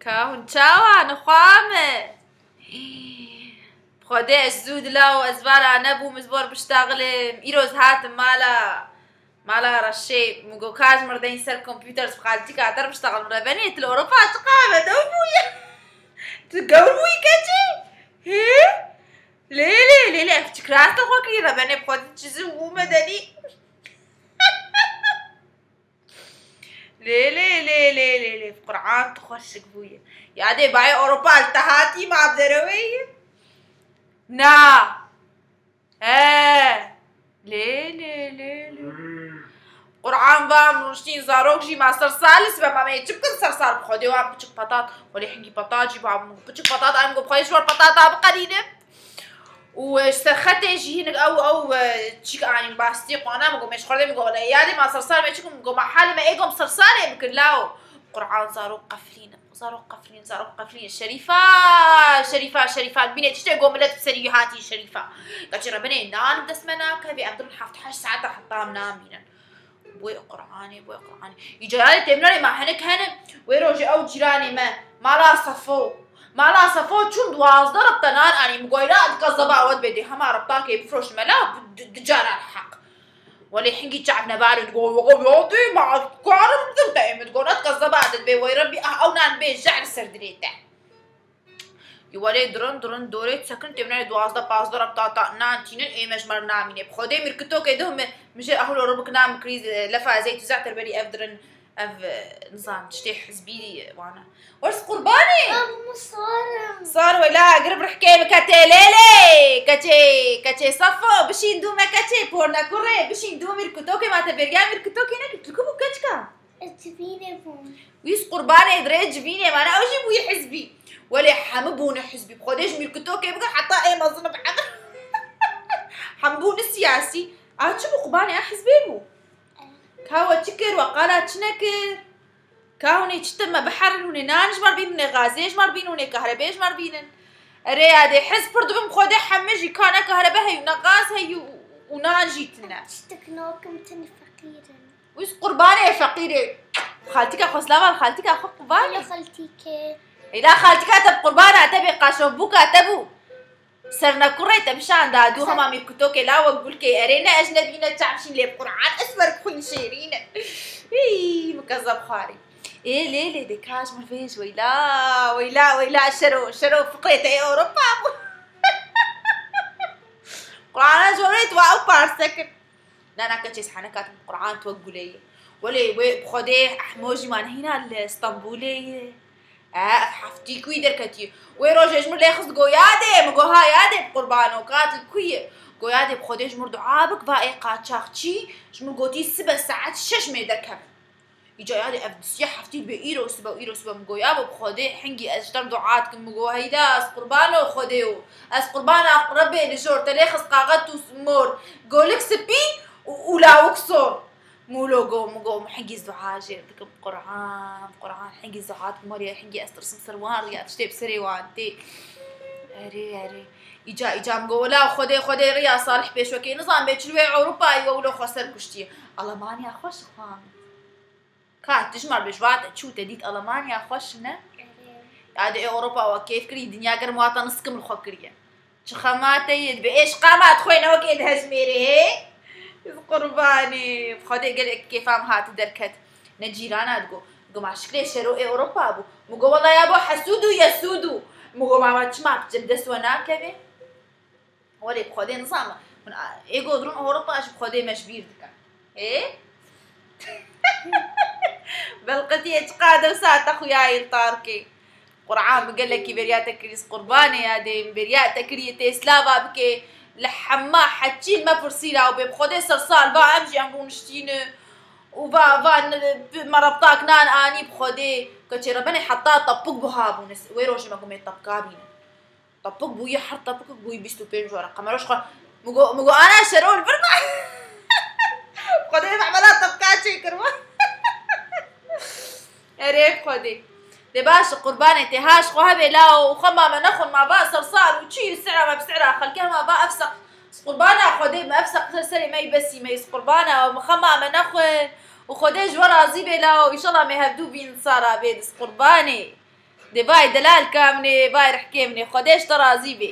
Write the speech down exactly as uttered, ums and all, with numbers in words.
Ka hûn çawa nixwe me? Xwedê ez zû dila û ez vara nebûm, ez bor biştaxilim. Îroz hatim mala, mala Reşê. Min got, ka ji mir deyn ser kompûter, ez bi xaltîka te re biştaxilim. Rebenê, tu li Ewropa çi qame dew bûye? Tu gewr bûyî keçê? Hê? Lê, lê, lê, lê, ev çi kirasta xwe kirî? Rebenê, bi xwe çi zû bû medenî. Lê, lê, lê, lê, lê, lê, Qur'an tu xweşik bûye. Yadê bayê Ewropa li te hatî ma bi derewê ye? Na. He. Lê, lê, lê, lê. Qur'an va min rûniştîn zarok jî ma ser sal sibe ma me çi bikin ser sal bi Xwedê wan piçik patat. Welê hingî patat jî ba min piçik patat, em got xwedê ji wer patata biqerînim. Û, e, ji ser xetê jî hinek ew, ew, e, çîk anîn bastî qana min got, me ji xwedê min got, "Wele yadê ma sersar me çikum?" Min got, "Ma halê me ê gom sersalê bikin law." Qur'an zarok qeflîn, zarok qeflîn, zarok qeflîn. Şerîfa, Şerîfa, Şerîfa. Bîne tiştê got, millet bi serî hatî Şerîfa. Kaçê Rebenê nan bi dest me nakeve, em dirin heft heşt saeta heta em namînin. Boy Qur'anê, boy Qur'anê. Îca yadê têmnanê ma hinek hene, wê rojê ew cîranê me, mala Sefo. Mala Sefo çûn duwazdeh rebta nan anî, min goyra di kezeba we dibê dê hema rebtakê bifroşime la, di, di cara heq. Welê hingî çav nebarê digo, "Wego yadê, ma karim bidim te êmit gona di kezeba te dibê, wey Rebbî, ah, ew nan bê jehr ser dilê te." Ê welê dirin, dirin, dorê disekin, têmnanê duwazdeh pazdeh rebta ta nan tînin, ê me ji me re namîne. Bi Xwedê mîrkitokê de min, min jê ehlo ribik nam kirî, lefa zeyt û ze'ter berî ev dirin, ev, e, nizam, tiştê hizbî wana. Wers qurbanê! Ev min sar e. Sar wela, girib rihkê bike tê lê lê. Keçê, keçê Sefo, bişîn dû me keçê, porne kurê, bişîn dû mîrkitokê ma te bêriya mîrkitokê nekir, tu ku bû keçika? Ez civînê bûm. Wîst qurbanê dirê civînê mane, ew jî bûyî hizbî. Welê hemû bûne hizbî. Bi Xwedê ji mîrkitokê bigir heta ê mezin bi hemû. Hemû bûne siyasî. A çi bû qurbanê, a hizbê bû? Ka we çi kir, we qala çi nekir? Ka hûn ê çi te me biherin, hûn ê nan ji me re bînin, hûn ê gazê ji me re bînin, hûn ê kahrebê ji me re bînin. Erê yadê, hizb pir dibim Xwedê hemî jî ka ne kahrebe heyû, ne gaz heyû û nan jî tine. Tiştek nakim, tenê feqîr in. Wîst qurbanê feqîrê. Xaltîka xwe, slava li xaltîka xwe qurbanê. Alo xaltîkê. Êla xaltîka te bi qurbana te bê, qaşo bûka te bû. Sernekurê te bişan dadû, hema mîrkutokê la wek gulkê. Erê ne ecnebî ne çavşîn lê bi Qur'an ez wer xwîn şêrîn e. Hî, min kezeb xwarî. Ê lê lê de kaj min vêj weyla, weyla, weyla şero, şero fiqrê te Ewropa bû. Qur'ana jorê tu ew parse kir. Na, na, keçê sehne katim Qur'an tu wek gulê ye. Welê wê bi Xwedê Ehmo jî ma nehîna li Stenbolê ye. E, ev heftî ku wî derketiye. Wê rojê ji min lê xist go yadê, min go ha yadê bi qurbano, ka tu ku ye? Go yadê bi Xwedê ji min dua bik, va ê qaçaxçî ji min gotî sibe saet şeş mê derkevin. Îca yadê ev siyah heftî dibe îro sibe û îro sibe min go, yabo bi Xwedê hingî ez ji te re dua dikim, min go heyda ez qurbano Xwedê û ez qurbana Rebê li jor te lê xist qaxet û mor, golik spî û, û lawik sor. Min wilo go, min go, min hingî ez dua jê re dikim, Quran, Quran, hingî ez dua dikim, Merî, hingî ez tirsim ser wan riya, tiştê bi serê wan tê. Erê, erê. Îca, îca min go, wela Xwedê, Xwedê riya salih pêş wekê, nizam bê çi li wê Ewropayê we wilo xwe ser kuştiye. Alemanya xweş xwe min. Ka tu ji me re bêj, wate çû te dît Alemanya xweş ne? Erê. Yadê Ewropa we kêf kirî, dinya germ wata niskim li xwe kiriye. Çi xema te yê dibe, êşqa me dixwêne wekê dihejmêrê hê? Ez qurbanê. Xwedê gelek kêfa min hati derket. Ne cîrana digo. Digo ma şiklê şero ê Ewropa bû. Min go wela yabo hesûd û yesûd û. Min go ma, ma çima bi cem dest we nakeve? Welê bi Xwedê nizam, min a-, ê go dirin Ewropa ji bi Xwedê me ji bîr dikin. Ê? Belqetiye çiqa dew saete xuyayê li Tarkê. Quran bi gelekî beriya te kirî, qurbanê yadê min beriya te kiriye tê slava bike. Li hema heçî me pirsî la û bê bi Xwedê ser sal va em jî em rûniştîne. Û va, va ne, me rebtak nan anî bi Xwedê. Keçê rebenê heta tepik buha bûne. Wê rojê me gumê tepika bîne. Tepik bûye, her tepikek bûye bîst û pênc were. Qemero ji xwe, min go, min go, ana şero li vir be. Xwedê me mela tepika çêkirwe. Erê Xwedê. Dê baş e, qurbanê tê ha ji xwe hebê la û xwe ma me nexwin, ma va ser sal û çî li sihra me bi sihra xelkê hema va ev seq. Qurbana Xwedê me ev seq ser serê me yî besî me yî qurbana û xema me nexwin û Xwedê ji we razî bê la û înşallah me hevdû bîn sara bê diz qurbanê. Dê vay delalka min ê, vay rihkê min ê, Xwedê ji te razî bê.